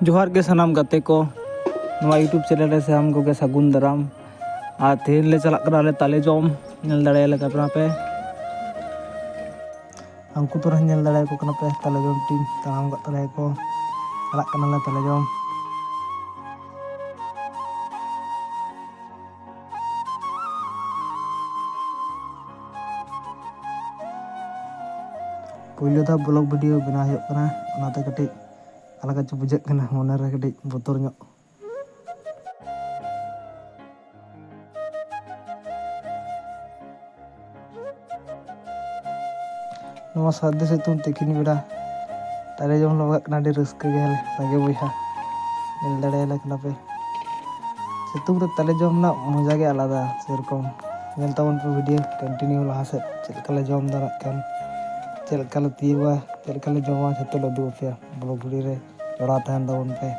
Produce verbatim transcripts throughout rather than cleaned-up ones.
ᱡᱚᱦᱟᱨ ᱜᱮ ᱥᱟᱱᱟᱢ ᱜᱟᱛᱮ ᱠᱚ, ᱱᱚᱣᱟ YouTube ᱪᱮᱱᱮᱞ ᱨᱮ ᱥᱟᱱᱟᱢ ᱠᱚᱜᱮ ᱥᱟᱹᱜᱩᱱ ᱫᱟᱨᱟᱢ᱾ ᱟᱨ ᱛᱮᱦᱮᱧ ᱞᱮ ᱪᱟᱞᱟᱜ ᱠᱟᱱᱟ ᱟᱞᱮ ᱛᱟᱞᱮ ᱡᱚᱢ, ᱧᱮᱞ ᱫᱟᱲᱮᱭᱟᱞᱮ ᱠᱟᱱᱟ ᱯᱮ᱾ ᱩᱱᱠᱩ ᱛᱚᱨᱟ ᱧᱮᱞ ᱫᱟᱲᱮᱭᱟᱠᱚ ᱠᱟᱱᱟ ᱯᱮ, ᱛᱟᱞᱮ ᱡᱚᱢ ᱴᱤᱢ ᱛᱟᱲᱟᱢ ᱠᱟᱜ ᱛᱟᱞᱮᱭᱟ ᱠᱚ, ᱪᱟᱞᱟᱜ ᱠᱟᱱᱟᱞᱮ ᱛᱟᱞᱮ ᱡᱚᱢ᱾ ᱯᱳᱭᱞᱳ ᱫᱷᱟᱣ ᱵᱞᱚᱜ ᱵᱷᱤᱰᱤᱭᱳ ᱵᱮᱱᱟᱣ ᱦᱩᱭᱩᱜ ᱠᱟᱱᱟ, ᱚᱱᱟᱛᱮ ᱠᱟᱹᱴᱤᱡ ᱟᱞᱟᱫᱟ ᱪᱚ ᱵᱩᱡᱷᱟᱹᱜ ᱠᱟᱱᱟ, ᱢᱚᱱᱮᱨᱮ ᱠᱟᱹᱴᱤᱡ ᱵᱚᱛᱚᱨ ᱧᱚᱜ᱾ ᱱᱚᱣᱟ ᱥᱟᱹᱨᱫᱤ ᱥᱤᱛᱩᱝ ᱛᱤᱠᱤᱱ ᱵᱮᱲᱟ ᱛᱟᱞᱮ ᱡᱚᱢ ᱞᱮ ᱵᱟᱜᱟᱜ ᱠᱟᱱᱟ, ᱟᱹᱰᱤ ᱨᱟᱹᱥᱠᱟᱹ ᱜᱮ ᱥᱟᱸᱜᱮ ᱵᱚᱭᱦᱟ, ᱧᱮᱞ ᱫᱟᱲᱮᱭᱟᱞᱮ ᱠᱟᱱᱟ ᱯᱮ᱾ ᱥᱤᱛᱩᱝ ᱨᱮ ᱛᱟᱞᱮ ᱡᱚᱢ ᱨᱮᱱᱟᱜ ᱢᱚᱡᱟ ᱜᱮ ᱟᱞᱟᱫᱟ᱾ ᱥᱮᱨᱚᱠᱚᱢ ᱧᱮᱞ ᱛᱟᱵᱚᱱ ᱯᱮ ᱵᱷᱤᱰᱤᱭᱳ ᱠᱚᱱᱴᱤᱱᱤᱭᱩ ᱞᱟᱦᱟ ᱥᱮᱫ, ᱪᱮᱫ ᱞᱮᱠᱟ ᱞᱮ ᱡᱚᱢ ᱫᱟ ᱱᱟᱜ ᱠᱷᱟᱱ, ᱪᱮᱫ ᱞᱮᱠᱟ ᱞᱮ ᱛᱤᱭᱳᱜᱟ, ᱪᱮᱫ ᱞᱮᱠᱟ ᱞᱮ ᱡᱚᱢᱟ, ᱡᱷᱚᱛᱚ ᱞᱮ ᱩᱫᱩᱜ ᱟᱯᱮᱭᱟ᱾ ᱵᱞᱚᱜ ᱵᱷᱤᱰᱤᱭᱳ ᱨᱮ ᱡᱚᱲᱟᱣ ᱛᱟᱦᱮᱱ ᱛᱟᱵᱚᱱ ᱯᱮ᱾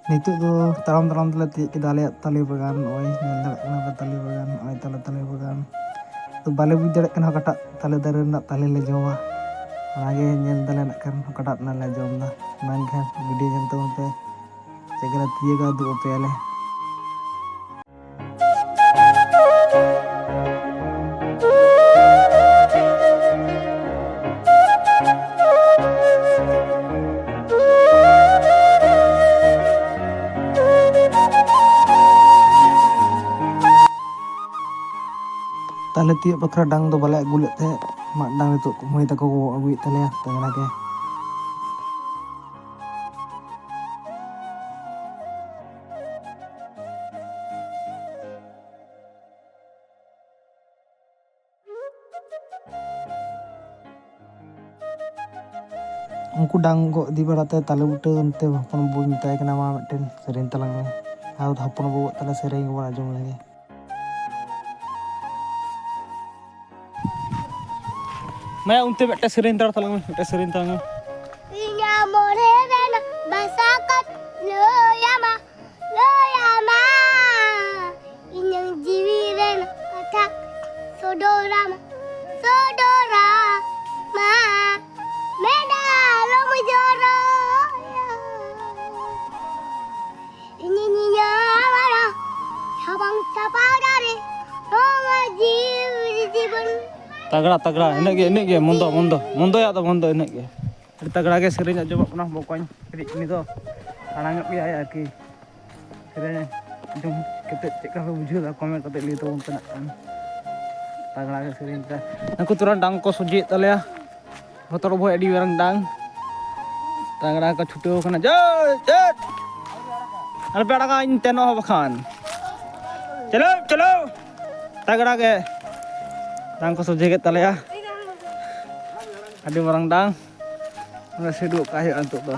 ᱱᱤᱛᱚᱜ ᱫᱚ ᱛᱟᱲᱟᱢ ᱛᱟᱲᱟᱢ ᱛᱮᱞᱮ ᱛᱤᱭᱳᱜ ᱠᱮᱫᱟ ᱟᱞᱮᱭᱟᱜ ᱛᱟᱞᱮ ᱵᱟᱜᱟᱱ᱾ ᱱᱚᱜᱼᱚᱭ ᱧᱮᱞ ᱫᱟᱲᱮᱭᱟᱜ ᱠᱟᱱᱟ ᱯᱮ ᱛᱟᱞᱮ ᱵᱟᱜᱟᱱ, ᱱᱚᱜᱼᱚᱭ ᱛᱟᱞᱮ, ᱛᱟᱞᱮ ᱵᱟᱜᱟᱱ᱾ ᱛᱚ ᱵᱟᱞᱮ ᱵᱩᱡᱽ ᱫᱟᱲᱮᱭᱟᱜ ᱠᱟᱱᱟ ᱚᱠᱟᱴᱟᱜ ᱛᱟᱞᱮ ᱫᱟᱨᱮ ᱨᱮᱱᱟᱜ ᱛᱟᱞᱮ ᱞᱮ ᱡᱚᱢᱟ, ᱚᱱᱟᱜᱮ ᱧᱮᱞ ᱫᱟᱞᱮ ᱱᱟᱜ ᱠᱷᱟᱱ ᱚᱠᱟᱴᱟᱜ ᱨᱮᱱᱟᱜ ᱞᱮ ᱡᱚᱢ ᱫᱟ᱾ ᱢᱟ ᱮᱱᱠᱷᱟᱱ ᱵᱷᱤᱰᱤᱭᱳ ᱧᱮᱞ ᱛᱟᱵᱚᱱ ᱯᱮ, ᱪᱮᱫ ᱞᱮᱠᱟ ᱞᱮ ᱛᱤᱭᱳᱜᱟ ᱩᱫᱩᱜ ᱟᱯᱮᱭᱟᱞᱮ᱾ ᱛᱟᱞᱮ ᱛᱤᱭᱳᱜ ᱵᱟᱠᱷᱨᱟ ᱰᱟᱝ ᱫᱚ ᱵᱟᱞᱮ ᱟᱹᱜᱩ ᱞᱮᱫ ᱛᱟᱦᱮᱸᱫ, ᱢᱟᱫ ᱰᱟᱝ ᱱᱤᱛᱚᱜ ᱢᱟᱹᱭ ᱛᱟᱠᱚ ᱠᱚ ᱟᱹᱜᱩᱭᱮᱫ ᱛᱟᱞᱮᱭᱟ ᱛᱟᱜᱽᱲᱟ ᱜᱮ᱾ ᱩᱱᱠᱩ ᱰᱟᱝ ᱜᱚᱜ ᱤᱫᱤ ᱵᱟᱲᱟᱛᱮ ᱛᱟᱞᱮ ᱵᱩᱴᱟᱹ ᱚᱱᱛᱮ ᱦᱚᱯᱚᱱ ᱵᱟᱹᱵᱩᱧ ᱢᱮᱛᱟᱭ ᱠᱟᱱᱟ, "ᱢᱟ ᱢᱤᱫᱴᱮᱱ ᱥᱮᱨᱮᱧ ᱛᱟᱞᱟᱝ ᱢᱮ᱾" ᱟᱨ ᱦᱚᱯᱚᱱ ᱵᱟᱹᱵᱩᱣᱟᱜ ᱛᱟᱞᱮ ᱥᱮᱨᱮᱧ ᱜᱮᱵᱚᱱ ᱟᱸᱡᱚᱢ ᱞᱮᱜᱮ᱾ ᱢᱟᱭᱟ, ᱚᱱᱛᱮ ᱢᱤᱫᱴᱮᱱ ᱥᱮᱨᱮᱧ ᱫᱟᱲ ᱛᱟᱞᱟᱝ ᱢᱮ, ᱢᱤᱫᱴᱮᱱ ᱥᱮᱨᱮᱧ ᱛᱟᱞᱟᱝ ᱢᱮ᱾ ᱤᱧᱟᱜ ᱢᱚᱱᱮ ᱨᱮᱱᱟᱜ ᱵᱷᱟᱥᱟ ᱠᱟᱛ ᱞᱟᱹᱭᱟᱢ ᱛᱟᱜᱽᱲᱟ, ᱛᱟᱜᱽᱲᱟ, ᱤᱱᱟᱹᱜ ᱜᱮ, ᱤᱱᱟᱹᱜ ᱜᱮ, ᱢᱚᱱᱫᱚ, ᱢᱚᱱᱫᱚ, ᱢᱚᱱᱫᱚᱭᱟᱜ ᱫᱚ ᱵᱚᱱᱫᱚ, ᱤᱱᱟᱹᱜ ᱜᱮ᱾ ᱟᱹᱰᱤ ᱛᱟᱜᱽᱲᱟ ᱜᱮ ᱥᱮᱨᱮᱧ ᱟᱸᱡᱚᱢᱚᱜ ᱠᱟᱱᱟ, ᱵᱚᱠᱚᱧ ᱠᱟᱹᱴᱤᱡ ᱩᱱᱤ ᱫᱚ ᱦᱟᱲᱟᱢ ᱧᱚᱜ ᱜᱮᱭᱟᱭ ᱟᱨᱠᱤ᱾ ᱥᱮᱨᱮᱧ ᱟᱸᱡᱚᱢ ᱠᱟᱛᱮ ᱪᱮᱫ ᱞᱮᱠᱟ ᱯᱮ ᱵᱩᱡᱷᱟᱹᱣ ᱮᱫᱟ, comment ᱠᱟᱛᱮ ᱞᱟᱹᱭ ᱛᱟᱵᱚᱱ ᱯᱮ ᱱᱟᱜ ᱠᱷᱟᱱ᱾ ᱛᱟᱜᱽᱲᱟ ᱜᱮ ᱥᱮᱨᱮᱧ ᱠᱮᱫᱟ᱾ ᱱᱩᱠᱩ ᱛᱚᱨᱟ ᱰᱟᱝ ᱠᱚ ᱥᱚᱡᱷᱮᱭᱮᱫ ᱛᱟᱞᱮᱭᱟ, ᱵᱚᱛᱚᱨ ᱵᱷᱚᱭ ᱟᱹᱰᱤ ᱢᱟᱨᱟᱝ ᱰᱟᱝ, ᱛᱟᱜᱽᱲᱟ ᱠᱚ ᱪᱷᱩᱴᱟᱹᱣ ᱠᱟᱱᱟ᱾ ᱡᱟᱹᱭ, ᱪᱮᱫ? ᱟᱞᱚᱯᱮ ᱟᱲᱟᱜᱟ, ᱤᱧ ᱛᱮᱱᱚᱜ ᱦᱚᱸ ᱵᱟᱠᱷᱟᱱ᱾ ᱪᱚᱞᱚ, ᱪᱚᱞᱚ᱾ ᱛᱟᱜᱽᱲᱟ ᱜᱮ᱾ ᱰᱟᱝ ᱠᱚ ᱥᱚᱡᱷᱮ ᱠᱮᱫ ᱛᱟᱞᱮᱭᱟ᱾ ᱟᱹᱰᱤ ᱢᱟᱨᱟᱝ ᱰᱟᱝ᱾ ᱚᱱᱟ ᱥᱤᱰᱩ ᱠᱟᱜ ᱦᱩᱭᱩᱜᱼᱟ ᱱᱤᱛᱚᱜ ᱫᱚ᱾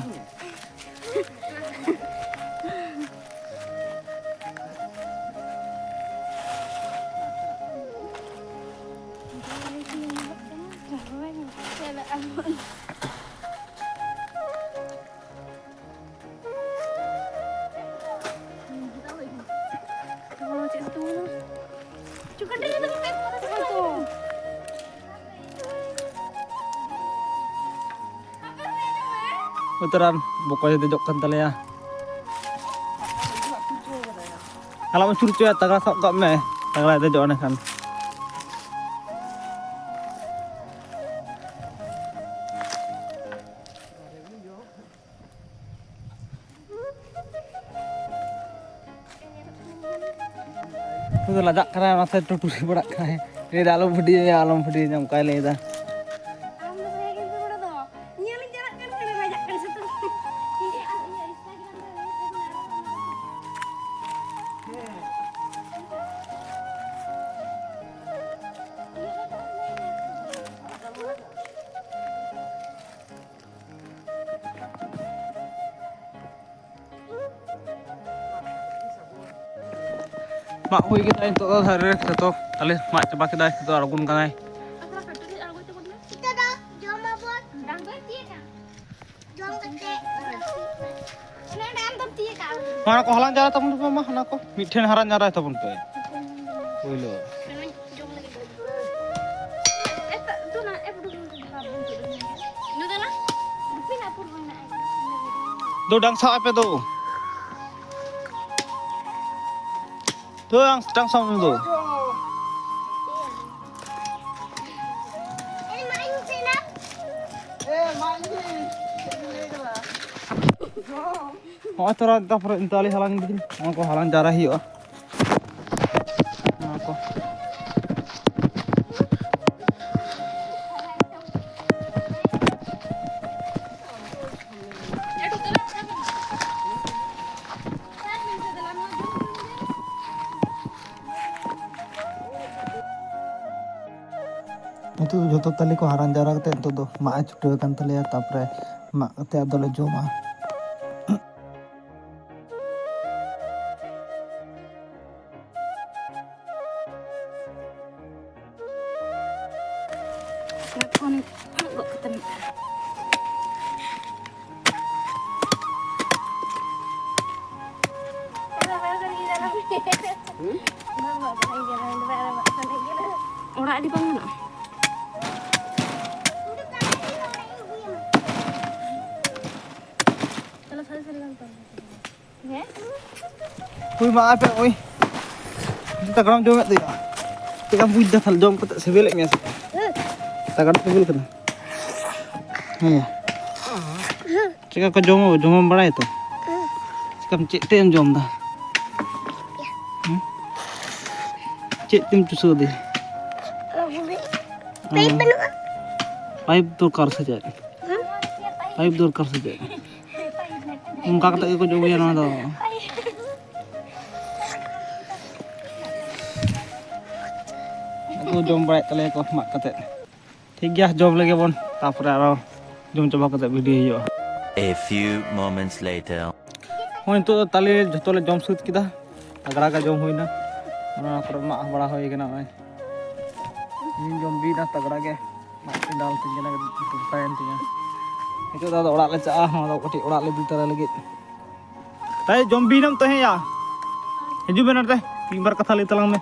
ᱩᱛᱟᱹᱨᱟᱱ ᱵᱚᱠᱚᱭ ᱫᱮᱡᱚᱜ ᱠᱟᱱ ᱛᱟᱞᱮᱭᱟ᱾ ᱟᱞᱚᱢ ᱟᱹᱪᱩᱨ ᱦᱚᱪᱚᱭᱟ, ᱛᱟᱜᱲᱟ ᱥᱟᱵ ᱠᱟᱜ ᱢᱮ, ᱛᱟᱜᱲᱟᱭ ᱫᱮᱡᱚᱜᱼᱟ ᱮᱸᱰᱮᱠᱷᱟᱱ᱾ ᱩᱱᱤ ᱫᱚ ᱞᱟᱡᱟᱜ ᱠᱟᱱᱟᱭ, ᱚᱱᱟᱛᱮ ᱴᱩᱴᱩᱨᱤ ᱵᱟᱲᱟᱜ ᱠᱟᱱᱟᱭ᱾ ᱞᱟᱹᱭ ᱫᱟ, "ᱟᱞᱚᱢ ᱵᱷᱤᱰᱤᱭᱳᱧᱟ, ᱟᱞᱚᱢ ᱵᱷᱤᱰᱤᱭᱳᱧᱟ", ᱚᱱᱠᱟᱭ ᱞᱟᱹᱭ ᱫᱟ᱾ ᱟᱢ ᱫᱚ ᱵᱷᱟᱜᱮ ᱜᱮ ᱨᱚᱲ ᱫᱚ᱾ ᱧᱮᱞᱤᱧ ᱪᱟᱞᱟᱜ ᱠᱟᱱ ᱠᱷᱟᱱ ᱞᱟᱡᱟᱜ ᱠᱟᱱᱟ ᱥᱮ ᱛᱩ᱾ ᱤᱧ ᱟᱨ ᱤᱧᱟᱹᱜ Instagram ᱨᱮ ᱨᱤᱞᱥ ᱫᱚ ᱟᱨᱚ ᱵᱟᱝ ᱜᱟᱱᱚᱜᱼᱟ᱾ ᱢᱟᱜ ᱦᱩᱭ ᱠᱮᱫᱟᱭ ᱱᱤᱛᱚᱜ ᱫᱚ ᱫᱷᱟᱨᱮ ᱨᱮ ᱡᱚᱛᱚ, ᱛᱟᱦᱞᱮ ᱢᱟᱜ ᱪᱟᱵᱟ ᱠᱮᱫᱟᱭ, ᱱᱤᱛᱚᱜ ᱫᱚ ᱟᱬᱜᱚᱱ ᱠᱟᱱᱟᱭ᱾ ᱱᱤᱛᱚᱜ ᱫᱚ ᱡᱚᱢ ᱟᱵᱚᱱ᱾ ᱡᱚᱢ ᱠᱟᱛᱮ ᱚᱱᱟ ᱟᱢ ᱫᱚᱢ ᱛᱤᱭᱟᱹᱜ ᱠᱟᱜᱼᱟ᱾ ᱚᱱᱟ ᱠᱚ ᱦᱟᱞᱟᱝ ᱡᱟᱣᱨᱟ ᱛᱟᱵᱚᱱ ᱯᱮ ᱢᱟ, ᱚᱱᱟ ᱠᱚ ᱢᱤᱫ ᱴᱷᱮᱱ ᱦᱟᱞᱟᱝ ᱡᱟᱣᱨᱟᱭ ᱛᱟᱵᱚᱱ ᱯᱮ᱾ ᱯᱳᱭᱞᱳ᱾ ᱱᱩᱭ ᱫᱚ ᱱᱟ, ᱮ ᱵᱩᱰᱷᱩ ᱵᱩᱰᱷᱩ ᱵᱷᱟᱵ ᱵᱚᱱ ᱪᱮᱫ ᱞᱮᱠᱟ ᱢᱮᱱᱟᱜᱼᱟ? ᱱᱩᱭ ᱫᱚ ᱱᱟ, ᱜᱩᱯᱤ ᱱᱟ ᱯᱩᱨ ᱦᱚᱸ ᱢᱮᱱᱟᱜᱼᱟ᱾ ᱫᱩ ᱰᱟᱝ ᱥᱟᱵ ᱟᱯᱮ ᱫᱩ᱾ ᱫᱩ ᱰᱟᱝ, ᱰᱟᱝ ᱥᱟᱵ ᱢᱮ ᱫᱩ᱾ ᱦᱚᱸᱜᱼᱚᱭ ᱛᱚᱨᱟ, ᱛᱟᱯᱚᱨᱮ ᱛᱟᱞᱮ ᱦᱟᱞᱟᱝ ᱤᱫᱤ, ᱱᱚᱣᱟ ᱠᱚ ᱦᱟᱞᱟᱝ ᱡᱟᱣᱨᱟ ᱦᱩᱭᱩᱜᱼᱟ᱾ ᱱᱚᱣᱟ ᱠᱚ᱾ ᱱᱤᱛᱚᱜ ᱫᱚ ᱡᱷᱚᱛᱚ ᱛᱟᱞᱮ ᱠᱚ ᱦᱟᱞᱟᱝ ᱡᱟᱣᱨᱟ ᱠᱟᱛᱮ ᱱᱤᱛᱚᱜ ᱫᱚ ᱢᱟᱜ ᱮ ᱪᱷᱩᱴᱟᱹᱣ ᱟᱠᱟᱱ ᱛᱟᱞᱮᱭᱟ, ᱛᱟᱯᱚᱨᱮ ᱢᱟᱜ ᱠᱟᱛᱮ ᱟᱫᱚᱞᱮ ᱡᱚᱢᱟ᱾ ᱜᱚᱫ ᱠᱟᱛᱮ ᱢᱮ᱾ ᱚᱲᱟᱜ ᱟᱹᱰᱤ ᱵᱟᱝ ᱜᱟᱱᱚᱜᱼᱟ᱾ ᱦᱩᱭ ᱢᱟ ᱟᱯᱮ, ᱳᱭ᱾ ᱛᱟᱜᱲᱟᱢ ᱡᱚᱢᱮᱫ ᱫᱚᱭᱟ᱾ ᱪᱮᱫ ᱞᱮᱠᱟᱢ ᱵᱩᱡᱽ ᱫᱟ ᱛᱟᱦᱞᱮ, ᱡᱚᱢ ᱠᱟᱛᱮ ᱥᱤᱵᱤᱞᱮᱫ ᱢᱮᱭᱟ ᱥᱮ ᱵᱟᱝ? ᱛᱟᱜᱲᱟ ᱥᱤᱵᱤᱞ ᱠᱟᱱᱟ? ᱦᱮᱸ᱾ ᱪᱮᱫ ᱞᱮᱠᱟ ᱠᱚ ᱡᱚᱢᱟ, ᱡᱚᱢᱟᱢ ᱵᱟᱲᱟᱭᱟ ᱛᱚ? ᱪᱮᱫᱠᱟᱢ, ᱪᱮᱫ ᱛᱮᱢ ᱡᱚᱢ ᱫᱟ? ᱦᱮᱸ? ᱪᱮᱫ ᱛᱮᱢ ᱪᱩᱥᱟᱹᱣ ᱫᱟ? ᱯᱟᱭᱤᱯ ᱵᱟᱹᱱᱩᱜᱼᱟ᱾ ᱯᱟᱭᱤᱯ ᱫᱚᱨᱠᱟᱨ ᱥᱮ ᱪᱮᱫ? ᱯᱟᱭᱤᱯ ᱫᱚᱨᱠᱟᱨ ᱥᱮ ᱪᱮᱫ? ᱚᱱᱠᱟ ᱠᱟᱛᱮ ᱜᱮᱠᱚ ᱡᱚᱢ ᱜᱮᱭᱟ ᱱᱚᱣᱟ ᱫᱚ᱾ ᱩᱱᱠᱩ ᱡᱚᱢ ᱵᱟᱲᱟᱭᱮᱫ ᱛᱟᱞᱮᱭᱟ ᱠᱚ ᱢᱟᱜ ᱠᱟᱛᱮ᱾ ᱴᱷᱤᱠ ᱜᱮᱭᱟ, ᱡᱚᱢ ᱞᱮᱜᱮ ᱵᱚᱱ, ᱛᱟᱯᱚᱨᱮ ᱟᱨᱚ ᱡᱚᱢ ᱪᱟᱵᱟ ᱠᱟᱛᱮ ᱵᱷᱤᱰᱤᱭᱳ ᱦᱩᱭᱩᱜᱼᱟ᱾ A few moments later. ᱦᱳᱭ, ᱱᱤᱛᱚᱜ ᱫᱚ ᱛᱟᱞᱮ ᱡᱷᱚᱛᱚ ᱞᱮ ᱡᱚᱢ ᱥᱟᱹᱛ ᱠᱮᱫᱟ, ᱛᱟᱜᱲᱟ ᱜᱮ ᱡᱚᱢ ᱦᱩᱭᱱᱟ᱾ ᱚᱱᱟ ᱠᱚᱨᱮ ᱢᱟᱜ ᱵᱟᱲᱟ ᱦᱩᱭ ᱠᱟᱱᱟ᱾ ᱱᱚᱜᱼᱚᱭ ᱤᱧ ᱡᱚᱢ ᱵᱤᱭᱮᱫᱟ ᱛᱟᱜᱲᱟ ᱜᱮ, ᱢᱟᱜ ᱠᱚ ᱰᱟᱞ ᱛᱤᱧ ᱠᱟᱱᱟ, ᱠᱟᱹᱴᱤᱡ ᱯᱚᱥᱟᱭᱮᱱ ᱛᱤᱧᱟ᱾ ᱱᱤᱛᱚᱜ ᱫᱚ ᱟᱫᱚ ᱚᱲᱟᱜ ᱞᱮ ᱪᱟᱜᱼᱟ, ᱱᱚᱣᱟ ᱫᱚ ᱠᱟᱹᱴᱤᱡ ᱚᱲᱟᱜ ᱞᱮ ᱤᱫᱤ ᱛᱟᱨᱟ ᱞᱟᱹᱜᱤᱫ᱾ ᱛᱟᱭ ᱡᱚᱢ ᱵᱤᱭᱮᱱᱟᱢ ᱛᱟᱦᱮᱸᱭᱟ? ᱦᱤᱡᱩᱜ ᱢᱮ ᱱᱚᱛᱮ, ᱢᱤᱫ ᱵᱟᱨ ᱠᱟᱛᱷᱟ ᱞᱟᱹᱭ ᱛᱟᱞᱟᱝ ᱢᱮ᱾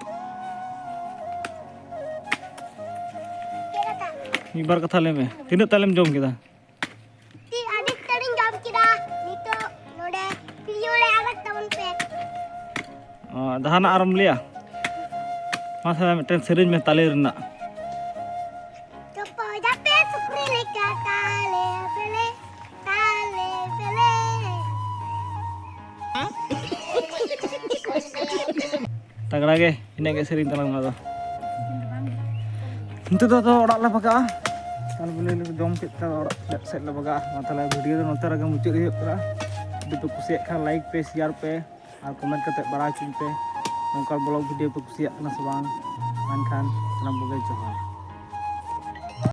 ᱢᱤᱫ ᱵᱟᱨ ᱠᱟᱛᱷᱟ ᱞᱟᱹᱭ ᱢᱮ, ᱛᱤᱱᱟᱹᱜ ᱛᱟᱞᱮᱢ ᱡᱚᱢ ᱠᱮᱫᱟ? ᱟᱹᱰᱤ ᱩᱛᱟᱹᱨᱤᱧ ᱡᱚᱢ ᱠᱮᱫᱟ᱾ ᱱᱤᱛᱚᱜ ᱱᱚᱰᱮ ᱵᱷᱤᱰᱤᱭᱳ ᱨᱮ ᱟᱲᱟᱜ ᱛᱟᱵᱚᱱ ᱯᱮ᱾ ᱚ, ᱡᱟᱦᱟᱱᱟᱜ ᱟᱨᱚᱢ ᱞᱟᱹᱭᱟ? ᱢᱟᱥᱮ ᱢᱤᱫᱴᱮᱱ ᱥᱮᱨᱮᱧ ᱢᱮ ᱛᱟᱞᱮ ᱨᱮᱱᱟᱜ᱾ ᱪᱚᱯᱚᱡ ᱟᱯᱮ ᱥᱩᱠᱨᱤ ᱞᱮᱠᱟ ᱛᱟᱞᱮ ᱵᱮᱞᱮ, ᱛᱟᱞᱮ ᱵᱮᱞᱮ᱾ ᱛᱟᱜᱽᱲᱟ ᱜᱮ ᱮᱱᱮᱡ ᱜᱮ ᱥᱮᱨᱮᱧ ᱛᱟᱞᱟᱝ ᱢᱮ ᱟᱫᱚ᱾ ᱱᱤᱛᱚᱜ ᱫᱚ ᱟᱫᱚ ᱚᱲᱟᱜ ᱞᱮ ᱵᱟᱜᱟᱜᱼᱟ᱾ ᱛᱟᱦᱞᱮ ᱵᱚᱞᱮ ᱞᱮ ᱡᱚᱢ ᱠᱮᱫ ᱛᱮ ᱚᱲᱟᱜ ᱥᱮᱫ ᱞᱮ ᱵᱟᱜᱟᱜᱼᱟ᱾ ᱢᱟ ᱛᱟᱦᱞᱮ ᱵᱷᱤᱰᱤᱭᱳ ᱫᱚ ᱱᱚᱛᱮ ᱨᱮᱜᱮ ᱢᱩᱪᱟᱹᱫ ᱦᱩᱭᱩᱜ ᱠᱟᱱᱟ᱾ ᱡᱩᱫᱤ ᱯᱮ ᱠᱩᱥᱤᱭᱟᱜ ᱠᱷᱟᱱ ᱞᱟᱭᱤᱠ ᱯᱮ, ᱥᱮᱭᱟᱨ ᱯᱮ ᱟᱨ ᱠᱚᱢᱮᱱᱴ ᱠᱟᱛᱮ ᱵᱟᱲᱟᱭ ᱦᱚᱪᱚᱧ ᱯᱮ ᱱᱚᱝᱠᱟᱱ ᱵᱞᱚᱜ ᱵᱷᱤᱰᱤᱭᱳ ᱯᱮ ᱠᱩᱥᱤᱭᱟᱜ ᱠᱟᱱᱟ ᱥᱮ ᱵᱟᱝ᱾ ᱢᱮᱱᱠᱷᱟᱱ ᱥᱟᱱᱟᱢ ᱠᱚᱜᱮ ᱡᱚᱦᱟᱨ᱾